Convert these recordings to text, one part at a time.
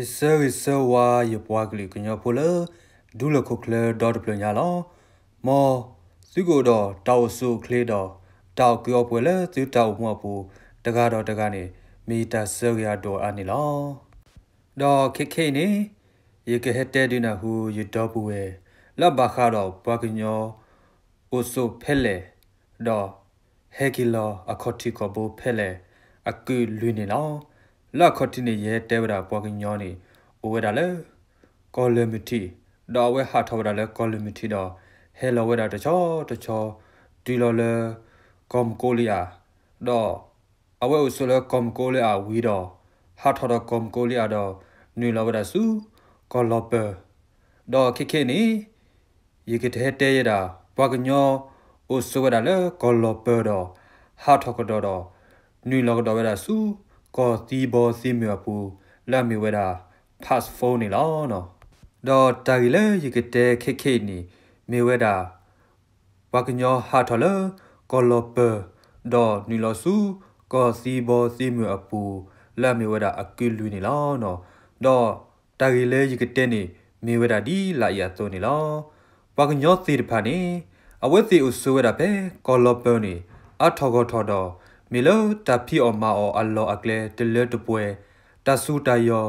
ယဆၢဂ့ၤဆၢဝါယပှၤကလုာ်ကညီဖိလၢ ဒူလီၢ်ခိၣ်ချၢဒီတဖျၢၣ်ညါလီၤ. မ်သုကအိၣ်ဒီးတၢ်အိၣ်ဆူၣ်အိၣ်ချ့ဒီး တၢ်အီၣ်ကုးအီပှဲၤလၢသုတၢ်အိၣ်မူအပူၤ တဂၤဒီးတဂၤန့ၣ် မ့ၢ်ယတၢ်ဆၢဂ့ၤအဒိၣ်အါန့ၣ်လီၤ. ဒီးခဲခဲအံၤန့ၣ် ယကဟဲတဲဒုးနၢ်ဟူယဒီပုၢ်ဝဲၢ် လၢအဘၣ်ဃးဒီးပှၤကညီ အိၣ်ဆိးဖဲလဲၣ် ဒီးဟဲက့ၤလီၤအခီၣ်ထံးခီၣ်ဘိဖဲလဲၣ် အကုးလွံၢ်န့ၣ်လီၤ. လၢအခီၣ်ထံးန့ၣ် ယဟဲတဲဝဲဒၣ်ပှၤကညီန့ၣ် အိၣ်ဝဲဒၣ်လၢ ကီၢ်လၢၢ်မုၢ်ထံး, ဒီးအဝဲဟးထီၣ်ဝဲဒၣ်လၢကီၢ်လၢၢ်မုၢ်ထံးဒီး ဟဲလီၤဝဲဒၣ်တဆီတဆီ တုၤလီၤလၢ ကီၢ်မကိလံအၤ, ဒီးအဝဲအိၣ်ဆိးလၢကီၢ်မကိလံအၤဝံၤဒီး ဟးထီၣ်ဒီးကီၢ်မကိလံအၤဒီး နုာ်လီၤဝဲဒၣ်ဆူ ကီၢ်လီၤပၢၢ်, ဒီးခဲခဲအံၤန့ၣ် ယကတဟဲတဲယဲဒၣ် ပှၤကညီအိၣ်ဆိးဝဲဒၣ်လၢကီၢ်လီၤပၢၢ်ဒီး ဟးထီၣ်ကဒီးဒီး နုာ်လီၤကဒီးဝဲဒၣ်ဆူ ကီၢ်သံဘီသံမုၢ်အပူၤ လၢအမ့ၢ်ဝဲဒၣ် passport န့ၣ်လီၤ. ဒီးတၢ်ဂ့ၢ်လၢယကတဲခဲခဲအံၤန့ၣ် မ့ၢ်ဝဲဒၣ် ပှၤကညီဟးထီၣ်လၢကီၢ်လီၤပၢၢ် ဒီးနုာ်လီၤဆူ ကီၢ်သံဘီသံမုၢ်အပူၤ လၢအမ့ၢ်ဝဲဒၣ်အကုးလွံၢ်န့ၣ်လီၤ. ဒီးတၢ်ဂ့ၢ်လၢယကတဲန့ၣ် မ့ၢ်ဝဲဒၣ်ဒ်လာ်အံၤအသိးန့ၣ်လီၤ. ပှၤကညီသ့ၣ်တဖၣ်န့ၣ် အဝဲသ့ၣ်အိၣ်ဆိးဝဲဒၣ်ဖဲကီၢ်လီၤပၢၢ်န့ၣ် အါထီၣ်ဂီၢ်ထီၣ်ဒီး မ့ၢ်လၢတၢ်ဖံးအီၣ်မၤအီၣ်အလီၢ်အကျဲတလၢတပှဲၤ, တၢ်ဆူးတၢ်ယီၤ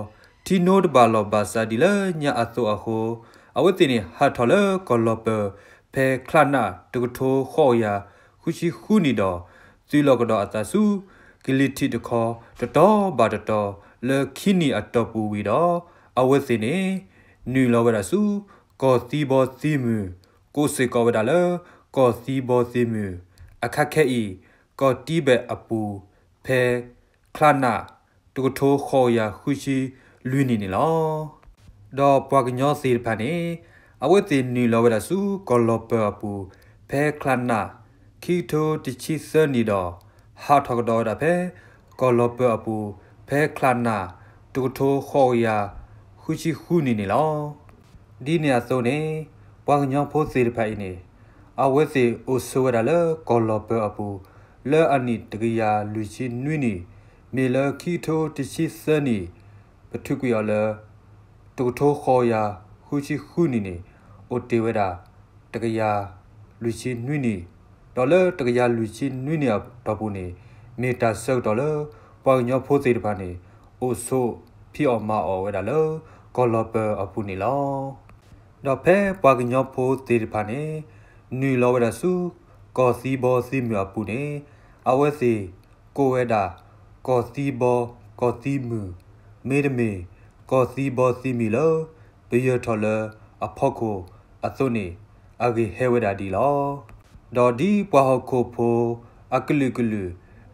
ထံနိတဘၣ်လီၢ်ဘၣ်စးဒ်လၢညါအသိးအဃိ, အဝဲသ့ၣ်န့ၣ်ဟးထီၣ်လၢကီၢ်လီၤပၢၢ် ဖဲချါနး တကထိဃိးကယၤဃုဆံဃုနံၣ်ဒီး သုးလီၤကဒီးအသးဆူ ကလံၤထံးတခီ တတီၤဘၣ်တတီၤ လၢခံနံၣ်အတီၢ်ပူၤဝံၤဒီး အဝဲသ့ၣ်န့ၣ် နုာ်လီၤဝဲဒၣ်ဆူ ကီၢ်သံဘီသံမုၢ်, ကိးစ့ၢ်ကီးဝဲဒၣ်လၢ ကီၢ်သံဘီသံမုၢ်, အခါခဲအံၤ ကီၢ်တံဘဲးအပူၤ ဖဲ ချါနး တကထိဃိးကယၤဃုဆံလွံၢ်နံၣ်န့ၣ်လီၤ. ဒီးပှၤကညီသ့ၣ်တဖၣ်န့ၣ် အဝဲသ့ၣ်နုာ်လီၤဝဲဒၣ်ဆူကီၢ်လီၤပၢၢ်အပူၤ ဖဲချါနး ခံကထိတဆံသၢနံၣ်ဒီး ဟးထီၣ်ကဒီးဝဲဒၣ်ဖဲ ကီၢ်လီၤပၢၢ်အပူၤ ဖဲချါနး တကထိဃိးကယၤဃုဆံဃုနံၣ်န့ၣ်လီၤ. ဒ်န့ၣ်အသိးန့ၣ် ပှၤကညီဖိသ့ၣ်တဖၣ်အံၤန့ၣ် အဝဲသ့ၣ်အိၣ်ဆိးဝဲဒၣ်လၢကီၢ်လီၤပၢၢ်အပူၤ လၢအနံၣ်တကယၤလွံၢ်ဆံနွံနံၣ်, မ့ၢ်လၢခံကထိတဆံသၢနံၣ် ပထုးကွံာ်အီၤလၢ တကထိဃိးကယၤဃုဆံဃုနံၣ်န့ၣ် အိၣ်တ့ၢ်ဝဲဒၣ် တကယၤလွံၢ်ဆံနွံနံၣ်, ဒီးလၢတကယၤလွံၢ်ဆံနွံနံၣ်အတီၢ်ပူၤန့ၣ် မ့ၢ်တၢ်ဆၢကတီၢ်လၢ ပှၤကညီဖိသ့ၣ်တဖၣ်န့ၣ် အိၣ်ဆိးဖံးအီၣ်မၤအီၣ်ဝဲဒၣ်လၢ ကီၢ်လီၤပၢၢ်အပူၤန့ၣ်လီၤ. ဒီးဖဲပှၤကညီဖိသ့ၣ်တဖၣ်န့ၣ် နုာ်လီၤဝဲဒၣ်ဆူ ကီၢ်သံဘီသံမုၢ်အပူၤန့ၣ် အဝဲသ့ၣ်ကိးဝဲဒၣ် ကီၢ်သံဘီ ကီၢ်သံမုၢ်, မ့တမ့ၢ် ကီၢ်သံဘီသံမုၢ်လၢ ပယၢၤထီၣ်လၢအဖီခိၣ်အသိးန့ၣ် အဂ့ၢ်ဟဲဝဲဒၣ်ဒ်လီၤ. ဒီးဒ်ပှၤဟီၣ်ခိၣ်ဖိအကလုာ်ကလုာ်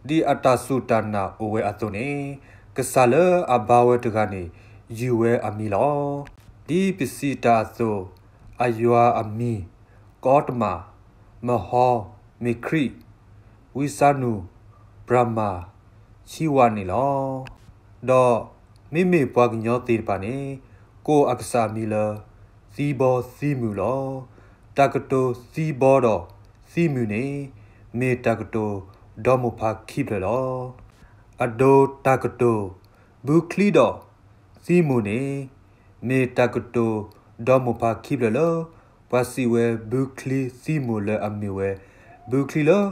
ဒ်အတၢ်စူၢ်တၢ်နာ်အိၣ်ဝဲအသိးန့ၣ် ကစၢ်လၢအဘါဝဲတဂၤန့ၣ် ယုၢ်ဝဲအမံၤလီၤ. ဒ်ပစံးတၢ်အသိး အယွၤအမံၤ ကီတမၣ်, မဟီ, မ့ၤခရံာ်, ဝံစါနူၣ်, ပြၤမၤ, ဆံဝါန့ၣ်လီၤ. ဒီးမ့မ့ၢ်ပှၤကညီသ့ၣ်တဖၣ်န့ၣ် ကိးအကစၢ်အမံၤလၢ သံဘီသံမုၢ်လီၤ. တၢ်ကတိၤသံဘီဒီးသံမုၢ်န့ၣ် မ့ၢ်တၢ်ကတိၤဒီမိၢ်ဖးခံဖျၢၣ်လီၤ. အဒိတၢ်ကတိၤ ဘုချံဒီးသံမိၢ်န့ၣ် မ့ၢ်တၢ်ကတိၤဒီမိၢ်ဖးခံဖျၢၣ်လၢ ပှၤစံးဝဲဘုချံသံမိၢ်လၢအမ့ၢ်ဝဲ ဘုချံလၢ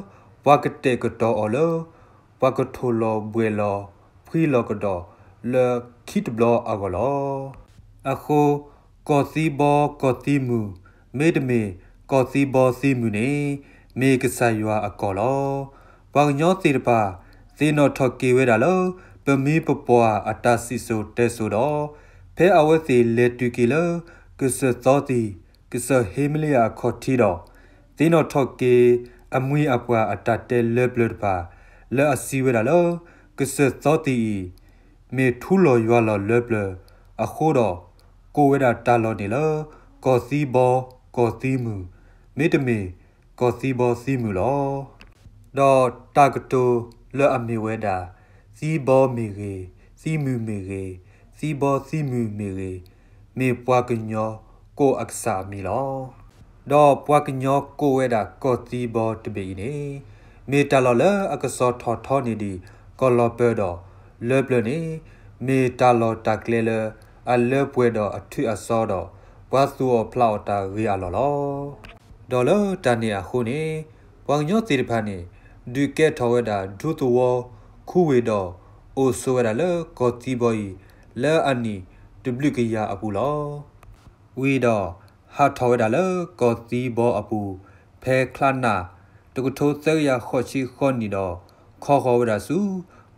ပှၤကတဲာ်ကတီၤအီၤလၢ ပှၤကထိၣ်လီၤဘှဲးလီၤဖှံလီၤကဒီးလၢခံတဘျီအဂီၢ်လီၤ. အဃိ ကီၢ်သံဘီကီၢ်သံမုၢ် မ့တမ့ၢ် ကီၢ်သံဘီသံမုၢ်န့ၣ် မ့ၢ်ကစၢ်ယွၤအကီၢ်လီၤ. ပှၤကညီသ့ၣ်တဖၣ် သ့ၣ်နီၣ်ထီၣ်က့ၤဝဲဒၣ်လၢ ပမိၢ်ပပှၢ်အတၢ်စံၣ်စိၤတဲစိၤဒီး ဖဲအဝဲသ့ၣ်လဲၤတုၤက့ၤလၢ ကစၢၢ်သီသံၣ် ကစၢၢ်ဟ့မလ့ယၤအခီၣ်ထံးဒီး သ့ၣ်နီၣ်ထီၣ်က့ၤအမိၢ်အပှၢ်အတၢ်တဲလၢပျၢၤတဖၣ် လၢအစံးဝဲဒၣ်လၢ ကစၢၢ်သီသံၣ်အံၤ မ့ၢ်ထူလီၤယွၤလီၤလၢပျၢၤအဃိဒီး ကိးဝဲဒၣ်တၢ်လီၢ်န့ၣ်လၢ ကီၢ်သံဘီကီၢ်သံမုၢ် မ့တမ့ၢ် ကီၢ်သံဘီသံမုၢ်လီၤ. ဒီးတၢ်ကတိၤလၢအမ့ၢ်ဝဲဒၣ် သံဘီမ့ၢ်ဂ့ၤ, သံမုၢ်မ့ၢ်ဂ့ၤ, သံဘီသံမုၢ်မ့ၢ်ဂ့ၤ, မ့ၢ်ပှၤကညီကိးအကစၢ်အမံၤလီၤ. ဒီးပှၤကညီကိးဝဲဒၣ်ကီၢ်သံဘီတဘ့ၣ်အံၤန့ၣ် မ့ၢ်တၢ်လီၢ်လၢအကစီၤထီၣ်ထီန့ၢ်ဒံးကီၢ်လီၤပၢၢ်ဒီး လၢပျၢၤန့ၣ် မ့ၢ်တၢ်လီၢ်တၢ်ကျဲလၢ အလၢပှဲၤဒီးအထုးအစီဒီး ပှၤသူၣ်အီၣ်ဖျးအီၣ်တၢ်ဂ့ၤအလီၢ်လီၤ. ဒီးလၢတၢ်န့ၣ်အဃိန့ၣ် ပှၤကညီသ့ၣ်တဖၣ်န့ၣ် ဒုးကဲထီၣ်ဝဲဒၣ်ဒူသဝီခူဝ့ၢ်ဒီး အိၣ်ဆိးဝဲဒၣ်လၢကီၢ်သံဘီအံၤ လၢအနံၣ်တဘျုးကယၤအပူၤလီၤ. ဝံၤဒီး ဟးထီၣ်ဝဲဒၣ်လၢကီၢ်သံဘီအပူၤ ဖဲချါနၣ် တကထိသၢကယၤဃိးဆံဃိးနံၣ်ဒီး ခီဃီၤဝဲဒၣ်ဆူ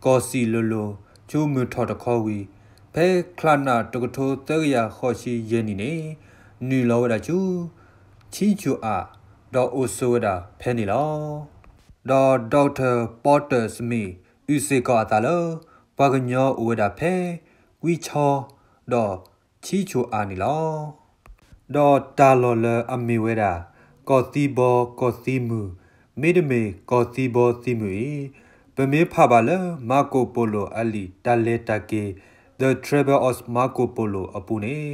ကီၢ်စံၣ်လိၤလိၤ ဆူမုၢ်ထီၣ်တခီဝံၤ ဖဲချါနၣ်တကထိသၢကယၤဃိးဆံယဲၢ်နံၣ်န့ၣ် နုာ်လီၤဝဲဒၣ်ဆူ ခၠံၣ်ဆူၣ်အၣ် ဒီးအိၣ်ဆိးဝဲဒၣ်ဖဲန့ၣ်လီၤ. ဒီး Doctor Porter Smith အုၣ်စ့ၢ်ကီးအသးလၢ ပှၤကညီအိၣ်ဝဲဒၣ်ဖဲ ကွံဆီ ဒီး ခၠံၣ်ဆူၣ်အၣ်န့ၣ်လီၤ. ဒီးတၢ်လီၢ်လၢအမ့ၢ်ဝဲဒၣ် ကီၢ်သံဘီကီၢ်သံမုၢ် မ့တမ့ၢ်ကီၢ်သံဘီသံမုၢ်အံၤ ပမ့ၢ်ဖးဘၣ်လၢ မၤကိၣ်ပိလိၣ်အလံာ်တၢ်လဲၤတၢ်က့ၤ The Travel of Marco Polo အပူၤန့ၣ်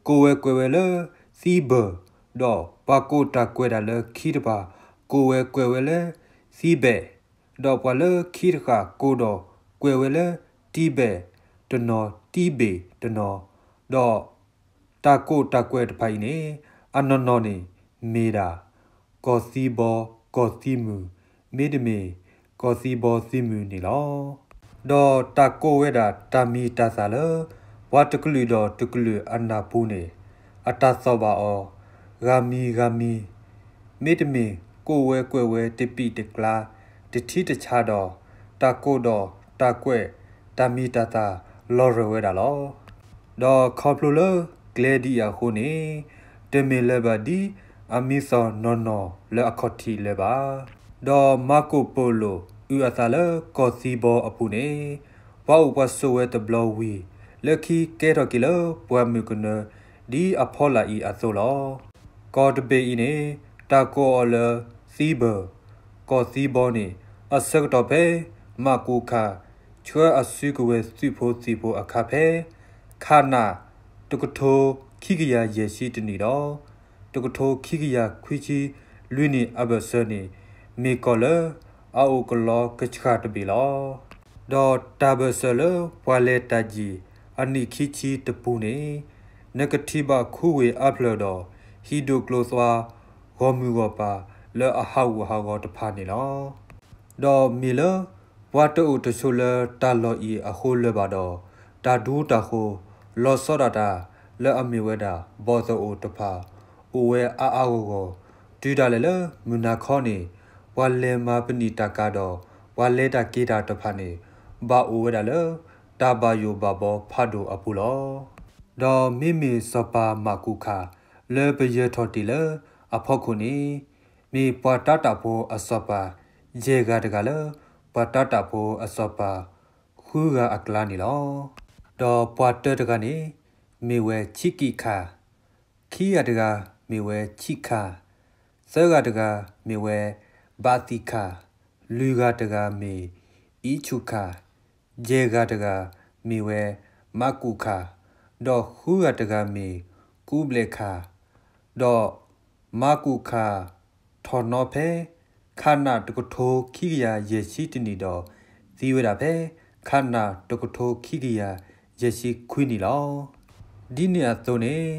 ကိးဝဲကွဲးဝဲလၢ သံဘၢၣ်, ဒီးပှၤကိးတၢ်ကွဲးတၢ်လၢခံတဖၣ် ကိးဝဲကွဲးဝဲလၢ သံဘဲၣ်, ဒီးပှၤလၢခံတဃၣ်ကိးဒီးကွဲးဝဲလၢ တံဘဲၣ်တနီၤ တံဘ့ၣ်တနီၤ, ဒီး တၢ်ကိးတၢ်ကွဲးတဖၣ်အံၤန့ၣ် အနီၢ်နီၢ်န့ၣ် မ့ၢ်ဒၣ် ကီၢ်သံဘီကီၢ်သံမုၢ် မ့တမ့ၢ် ကီၢ်သံဘီသံမုၢ်န့ၣ်လီၤ. ဒီးတၢ်ကိးဝဲဒၣ်တၢ်မံၤတၢ်သၣ်လၢ ပှၤတကလုာ်ဒီးတကလုာ်အနၢ်ပူၤန့ၣ် အတၢ်သီၣ်ဘၣ်အီၤ ဂၤမံၤဂၤမံၤ မ့တမ့ၢ်ကိးဝဲကွဲးဝဲတပံာ်တကျါ တထံတဆးဒီး တၢ်ကိးဒီးတၢ်ကွဲး တၢ်မံၤတၢ်သၣ်လီၤရၢၢ်ဝဲဒၣ်လီၤ. ဒီးခီဖျိလၢကျဲဒ်အံၤအဃိန့ၣ် တမ့ၢ်လၢၤဘၣ်ဒ်အမံၤသီၣ်နီၢ်နီၢ်လၢအခီၣ်ထံးလၢၤဘၣ်. ဒီးမၤကိၣ်ပိလိၣ်အုၣ်အသးလၢကီၢ်သံဘီအပူၤန့ၣ် ပှၤအိၣ်ပှၤဆိးဝဲတဘျီဝံၤ လၢခံကဲထီၣ်က့ၤလၢပှၢ်မုၢ်ကနၢ ဒ်အဖီလာ်အံၤအသိးလီၤ. ကီၢ်တဘ့ၣ်အံၤန့ၣ် တၢ်ကိးအီၤလၢ သံဘၢၣ်, ကီၢ်သံဘီန့ၣ် အဆၢကတီၢ်ဖဲ မၢ်ကူၣ်ခၣ် ဆှၢအစုကဝဲၤသုးဖိသံၣ်ဖိအခါဖဲ ခးနၣ် တကထိခံကယၤယဲၢ်ဆံတနံၣ်ဒီး တကထိခံကယၤခွံဆံလွံၢ်နံၣ်အဘၢၣ်စၢၤန့ၣ် မ့ၢ်ကီၢ်လၢအအိၣ်ကလီကဆှၣ်တဘ့ၣ်လီၤ. ဒီးတၢ်ဘၢၣ်စၢၤလၢပှၤလဲၤတၢ်ယံၤ အနံၣ်ခံဆံတပူၤန့ၣ် နကထံၣ်ဘၣ်ခူဝ့ၢ်အါဖျၢၣ်ဒီး ဟံၣ်ဒိၣ်ကျိၤသွါ ဂီၢ်မုၢ်ဂီၢ်ပၤလၢအဟးဂူာ်ဟးဂီၤတဖၣ်န့ၣ်လီၤ. ဒီးမ့ၢ်လၢ ပှၤတအိၣ်တဆိးလၢတၢ်လီၢ်အံၤအဃိလၢၤဘၣ်ဒီး တၢ်ဒူတၢ်ဃိၤ လီၤဆီဒၣ်တၢ်လၢအမ့ၢ်ဝဲဒၣ် ဘီၣ်သအိၣ်တဖၣ် အိၣ်ဝဲအါအါဂီၢ်ဂီၢ် တုၤဒၣ်လဲာ်လၢမုၢ်နၤခီန့ၣ် ပှၤလဲၤမၤပနံာ်တၢ်ကၤဒီး ပှၤလဲၤတၢ်က့ၤတၢ်တဖၣ်န့ၣ် ဘၣ်အိၣ်ဝဲဒၣ်လၢ တၢ်ဘၣ်ယိၣ်ဘၣ်ဘီဖးဒိၣ်အပူၤလီၤ. ဒီးမ့မ့ၢ်စီၤပၤမၢ်ကူၣ်ခၣ် လၢပယၢၤထီၣ်တ့ၢ်လၢအဖီခိၣ်န့ၣ် မ့ၢ်ပှၤတၤတၣ်ဖိအစီၤပၤ ယဲၢ်ဂၤတဂၤလၢ ပှၤတၤတၣ်ဖိအစီၤပၤ ဃုဂၤအကျါန့ၣ်လီၤ. ဒီးပှၤတၢတဂၤန့ၣ် မ့ၢ်ဝဲဆံးကံၣ်ခၣ်, ခံဂၤတဂၤမ့ၢ်ဝဲဆံးခၣ်, သၢဂၤတဂၤမ့ၢ်ဝဲဘးသံၣ်ခၣ်, လွံၢ်ဂၤတဂၤမ့ၢ်အံးဆူၣ်ခၣ်, ယဲၢ်ဂၤတဂၤမ့ၢ်ဝဲမၢ်ကူၣ်ခၣ်, ဒီးဃုဂၤတဂၤမ့ၢ်ကူဘျဲၣ်ခၣ်, ဒီးမၢ်ကူၣ်ခၣ် ထီၣ်နီၤဖဲ ခးနၣ်တကထိခံကယၤယဲၢ်ဆံတနံၣ်ဒီး သံဝဲဒၣ်ဖဲ ခးနၣ်တကထိခံကယၤယဲၢ်ဆံခွံနံၣ်လီၤ. ဒ်န့ၣ်အသိးန့ၣ်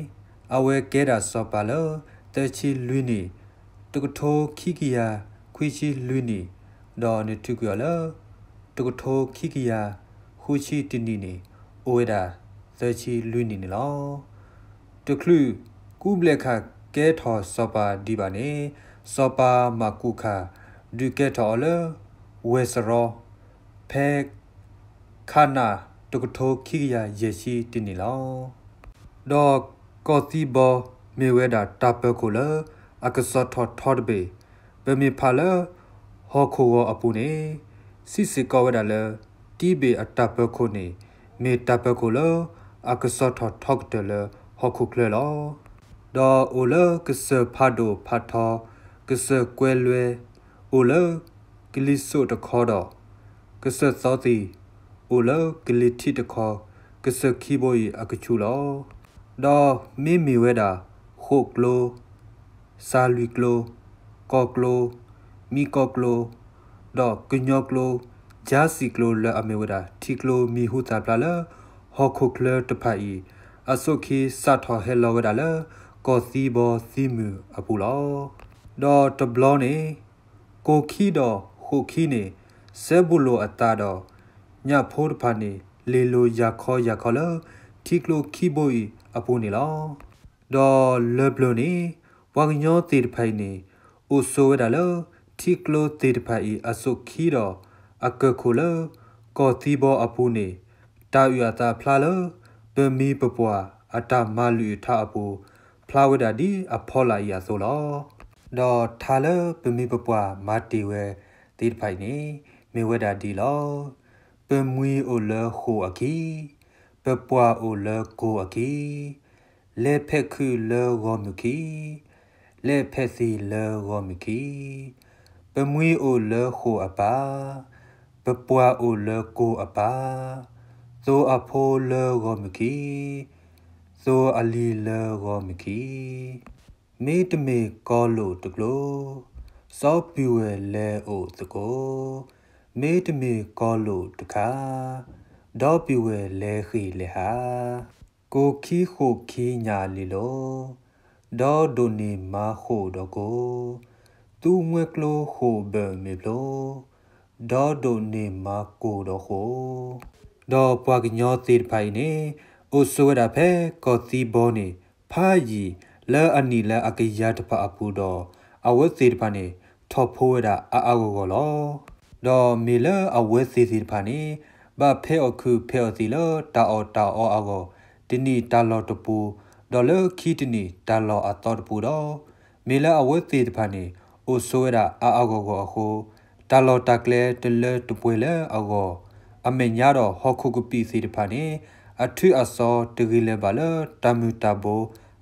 အဝဲကဲဒၣ်စီၤပၤလၢ သၢဆံလွံၢ်နံၣ်, တကထိခံကယၤခွံဆံလွံၢ်နံၣ်, ဒီးနထုးကွံာ်အီၤလၢ တကထိခံကယၤဃုဆံတနံၣ်န့ၣ် အိၣ်ဝဲဒၣ် သၢဆံလွံၢ်နံၣ်န့ၣ်လီၤ. တချုးကူဘျဲၣ်ခၣ်ကဲထီၣ်စီၤပၤဒံးဘၣ်န့ၣ် စီၤပၤမၢ်ကူၣ်ခၣ် ဒုးကဲထီၣ်အီၤလၢ ဝဲၢ်စရီ ဖဲ ခးနၣ်တကထိခံကယၤယဲၢ်ဆံတနံၣ်လီၤ. ဒီးကီၢ်သံဘီမ့ၢ်ဝဲဒၣ်တၢ်ပၢၤခိၣ်လၢ အကစီၤထီၣ်ထီတဘ့ၣ်, ပမ့ၢ်ဖးလၢ ဟီၣ်ခိၣ်ဂီၤအပူၤန့ၣ် စံးစ့ၢ်ကီးဝဲဒၣ်လၢ တံဘ့ၣ်အတၢ်ပၢၤခိၣ်န့ၣ် မ့ၢ်တၢ်ပၢၤခိၣ်လၢ အကစီၤထီၣ်ထီကတၢၢ်လၢဟီၣ်ခိၣ်ချၢလီၤ. ဒီးအိၣ်လၢကစၢၢ်ဖးဒိၣ်ဖးထီ, ကစၢၢ်ကွဲလွဲ, အိၣ်လၢကလံၤစိးတခီဒီး ကစၢၢ်သီသံၣ်, အိၣ်လၢကလံၤထံးတခီ, ကစၢၢ်ခံဘိအံၤအကဆူးလီၤ. ဒီးမ့မ့ၢ်ဝဲဒၣ် ဃိးကျိ, စၤလွံၢ်ကျိ, ကီၢ်ကျိ, မံကီၢ်ကျိ, ဒီးကညီကျိ, ကၠါစံၣ်ကျိလၢအမ့ၢ်ဝဲဒၣ် ထံကျိမံၤဟူသၣ်ဖျါလၢ ဟီၣ်ခိၣ်ချၢတဖၣ်အံၤ အဆိးခံစးထီၣ်ဟဲလီၤဝဲဒၣ်လၢ ကီၢ်သံဘီသံမုၢ်အပူၤလီၤ. ဒီးတဘျီန့ၣ် ကိၢ်ခံဒီးဃိးခံန့ၣ် စဲဘူးလိာ်အသးဒီး ညၣ်ဖိတဖၣ်န့ၣ် လ့ၤလိာ်ယၢ်ခီယၢ်ခီလၢ ထံကျိခံဘိအံၤအပူၤန့ၣ်လီၤ. ဒီးလၢပျၢၤန့ၣ် ပှၤကညီသ့ၣ်တဖၣ်အံၤန့ၣ် အိၣ်ဆိးဝဲဒၣ်လၢ ထံကျိသ့ၣ်တဖၣ်အံၤအဆိးခံဒီး အကၢၢ်ခိၣ်လၢ ကီၢ်သံဘီအပူၤန့ၣ် တၢ်အုၣ်အသးဖျါလၢ ပမိၢ်ပပှၢ်အတၢ်မၤလုၢ်အုၣ်ထါအပူၤ ဖျါဝဲဒၣ်ဒ်အဖီလာ်အံၤအသိးလီၤ. ဒီးထါလၢပမိၢ်ပပှၢ်မၤတ့ၢ်ဝဲသ့ၣ်တဖၣ်အံၤန့ၣ် မ့ၢ်ဝဲဒၣ်ဒ်လီၤ. ပမှံၤအိၣ်လၢဃိာ်အခံ, ပပှၢ်အိၣ်လၢကိၢ်အခံ, လဲၤဖဲးခုးလၢဂီၢ်မုၢ်ခံ, လဲၤဖဲးသံလၢဂီၢ်မုၢ်ခံ, ပမှံၤအိၣ်လၢဃိာ်အပၤ, ပပှၢ်အိၣ်လၢကိၢ်အပၤ, သိအဖိလၢဂီၢ်မုၢ်ခံ, သိအလံၤလၢဂီၢ်မုၢ်ခံ, မ့တမ့ၢ်ကီၤလိာ်တကျိၤ, စီၤပုၢ်ဝဲၢ်လဲၤအိၣ်သကိး, မ့တမ့ၢ်ကီၤလိာ်တခါ, ဒီပုၢ်ဝဲၢ်လဲၤဃ့ၢ်လဲၤဟး, ကိၢ်ခံဃိာ်ခံညၣ်လံၤလိၤ, ဒီဒိၣ်န့ၢ်မၤဃိာ်ဒီးကိၢ်, သူမှဲကျိဃိာ်ဘၢၣ်မ့ၢ်ဖျိ, ဒီဒိၣ်န့ၢ်မၤကိၢ်ဒီးဃိာ် ဒီးပှၤကညီသ့ၣ်တဖၣ်အံၤန့ၣ် အိၣ်ဆိးဝဲဒၣ်ဖဲကီၢ်သံဘီန့ၣ် ဖးယံာ်လၢအနံၣ်လၢအကယၤတဖၣ်အပူၤဒီး အဝဲသ့ၣ်တဖၣ်န့ၣ် ထီၣ်ဖိဝဲဒၣ်အါအါဂီၢ်ဂီၢ်လီၤ. ဒီးမ့ၢ်လၢအဝဲသ့ၣ်သ့ၣ်တဖၣ်န့ၣ် ဘၣ်ဖဲးအီၣ်ခုးဖဲးအီၣ်သံးလၢတၢ်အီၣ်တၢ်အီအဂီၢ် တနံၣ်တၢ်လီၢ်တပူၤ, ဒီးလၢခံတနံၣ်တၢ်လီၢ်အသီတပူၤဒီး မ့ၢ်လၢအဝဲသ့ၣ်တဖၣ်န့ၣ် အိၣ်ဆိးဝဲဒၣ်အါအါဂီၢ်ဂီၢ်အဃိ တၢ်လီၢ်တၢ်ကျဲတလၢတပှဲၤလၢအဂီၢ်, အမဲာ်ညါဒီးဟီၣ်ခိၣ်ကပံာ်သ့ၣ်တဖၣ်န့ၣ် အထုးအစီၤတဂ့ၤလၢၤဘၣ်လၢတၢ်မုၢ်တၢ်ဘိ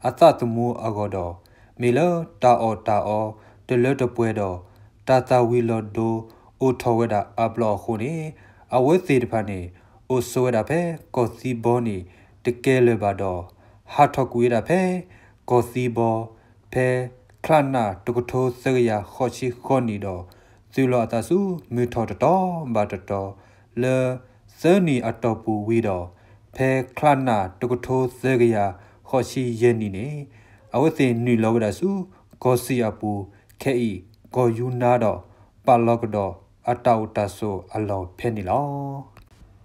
အသးသမူအဂီၢ်ဒီး မ့ၢ်လၢတၢ်အီၣ်တၢ်အီတလၢတပှဲၤဒီး တၢ်သၣ်ဝံၤလီၤဒိအိၣ်ထီၣ်ဝဲဒၣ်အါဘျီအဃိန့ၣ် အဝဲသ့ၣ်တဖၣ်န့ၣ် အိၣ်ဆိးဝဲဒၣ်ဖဲကီၢ်သံဘီန့ၣ် တကဲလၢၤဘၣ်ဒီး ဟးထီၣ်ကွံာ်ဝဲဒၣ်ဖဲ ကီၢ်သံဘီ ဖဲချါနၣ်တကထိသၢကယၤဃိးဆံဃိးနံၣ်ဒီး သုးလီၤအသးဆူမုၢ်ထီၣ်တတီၤဘၣ်တတီၤ လၢသၢနံၣ်အတီၢ်ပူၤဝံၤဒီး ဖဲချါနၣ်တကထိသၢကယၤဃိးဆံယဲၢ်နံၣ်န့ၣ် အဝဲသ့ၣ်နုာ်လီၤဝဲဒၣ်ဆူ ကီၢ်စံၣ်အပူၤ ခဲအံၤ ကီၢ်ယူနါဒီး ပာ်လီၤကဒီးအတၢ်အိၣ်တၢ်ဆိးအလီၢ်ဖဲန့ၣ်လီၤ.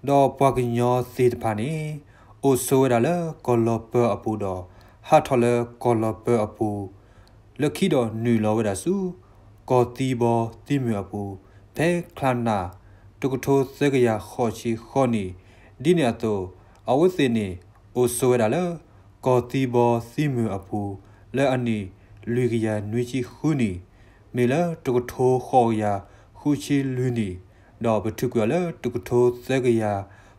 ဒီးပှၤကညီသ့ၣ်တဖၣ်န့ၣ် အိၣ်ဆိးဝဲဒၣ်လၢကီၢ်လီၤပၢအပူၤဒီး ဟးထီၣ်လၢကီၢ်လီၤပၢအပူၤ လၢခံဒီးနုာ်လီၤဝဲဒၣ်ဆူ ကီၢ်သံဘီသံမုၢ်အပူၤ ဖဲချါနၣ် တကထိသၢကယၤဃိးဆံဃိးနံၣ် ဒ်န့ၣ်အသိး အဝဲသ့ၣ်န့ၣ် အိၣ်ဆိးဝဲဒၣ်လၢ ကီၢ်သံဘီသံမုၢ်အပူၤ လၢအနံၣ်လွံၢ်ကယၤနွံဆံဃုနံၣ် မ့ၢ်လၢတကထိဃိးကယၤဃုဆံလွံၢ်နံၣ် ဒီးပထုးကွံာ်အီၤလၢတကထိသၢကယၤ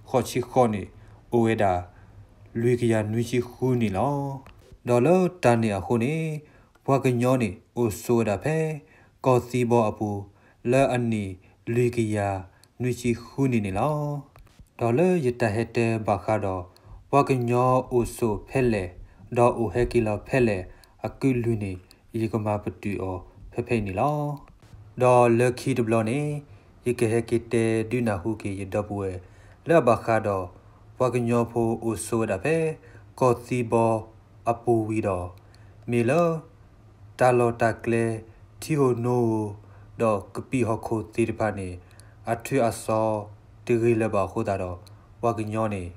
ဃိးဆံဃိးနံၣ် အိၣ်ဝဲဒၣ် လွံၢ်ကယၤနွံဆံဃုနံၣ်လီၤ. ဒီးလၢတၢ်န့ၣ်အဃိန့ၣ် ပှၤကညီန့ၣ် အိၣ်ဆိးဝဲဒၣ်ဖဲ ကီၢ်သံဘီအပူၤ လၢအနံၣ်လွံၢ်ကယၤနွံဆံဃုနံၣ်န့ၣ်လီၤ. ဒီးလၢယတၢ်ဟဲတဲဘၣ်ဃးဒီး ပှၤကညီအိၣ်ဆိးဖဲလဲၣ် ဒီးအိၣ်ဟဲက့ၤလီၤဖဲလဲၣ် အကုၢ်လွံၢ်န့ၣ် ယကမၤပတုာ်အီၤဖဲဖဲအံၤန့ၣ်လီၤ. ဒီးလၢခံတဘျီန့ၣ် ယကဟဲက့ၤတဲဒုးနၢ်ဟူက့ၤယဒီပုၢ်ဝဲၢ် လၢအဘၣ်ဃးဒီး ပှၤကညီဖိအိၣ်ဆိးဝဲဒၣ်ဖဲ ကီၢ်သံဘီအပူၤဝံၤဒီး မ့ၢ်လၢ တၢ်လီၢ်တၢ်ကျဲ ထံဧိၤနိဧိၤ ဒီးကပံာ်ဟီၣ်ခိၣ်သ့ၣ်တဖၣ်န့ၣ် အထုးအစီၤတဂ့ၤလၢၤဘၣ်အဃိသတးဒီး ပှၤကညီန့ၣ်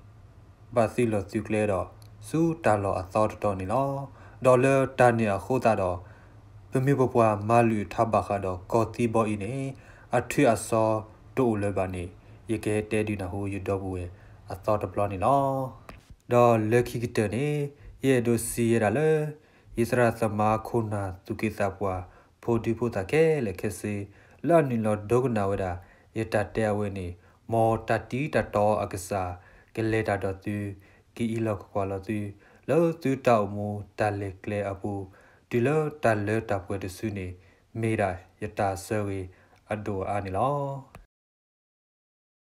ဘၣ်သုးလီၢ်သုးကျဲဒီး ဆူတၢ်လီၢ်အသီတတီၤန့ၣ်လီၤ. ဒီးလၢတၢ်န့ၣ်အဃိသတးဒီး ပမိၢ်ပပှၢ်မၤလုၢ်ထါဘၣ်ဃးဒီးကီၢ်သံဘီအံၤန့ၣ် အထုးအစီၤတအိၣ်လၢၤဘၣ်န့ၣ် ယကဟဲတဲဒုးနၢ်ဟူယဒီပုၢ်ဝဲၢ်အသီတဘျီန့ၣ်လီၤ. ဒီးလၢခံကတၢၢ်န့ၣ် ယအဲၣ်ဒိးစံးဝဲဒၣ်လၢ ယသရၣ်သမါခိၣ်နၢ်သူၣ်က့သးပှၢ် ဖိဒံဖိသၣ်ခဲလၢာ်ခဲဆ့ လၢအနုာ်လီၤဒိကနၣ်ဝဲဒၣ် ယတၢ်တဲအဝဲန့ၣ် မ်တၢ်တံၤတၢ်တီအကစၢ် ကလဲၤတၢ်ဒီးသု ကအံးလီၤကကွၢ်လီၤသု လၢသုတၢ်အိၣ်မူတၢ်လဲၤကျဲအပူၤ တုၤလၢတၢ်လၢတၢ်ပှဲၤတစုန့ၣ် မ့ၢ်ဒၣ်ယတၢ်ဆၢဂ့ၤအဒိၣ်အါန့ၣ်လီၤ.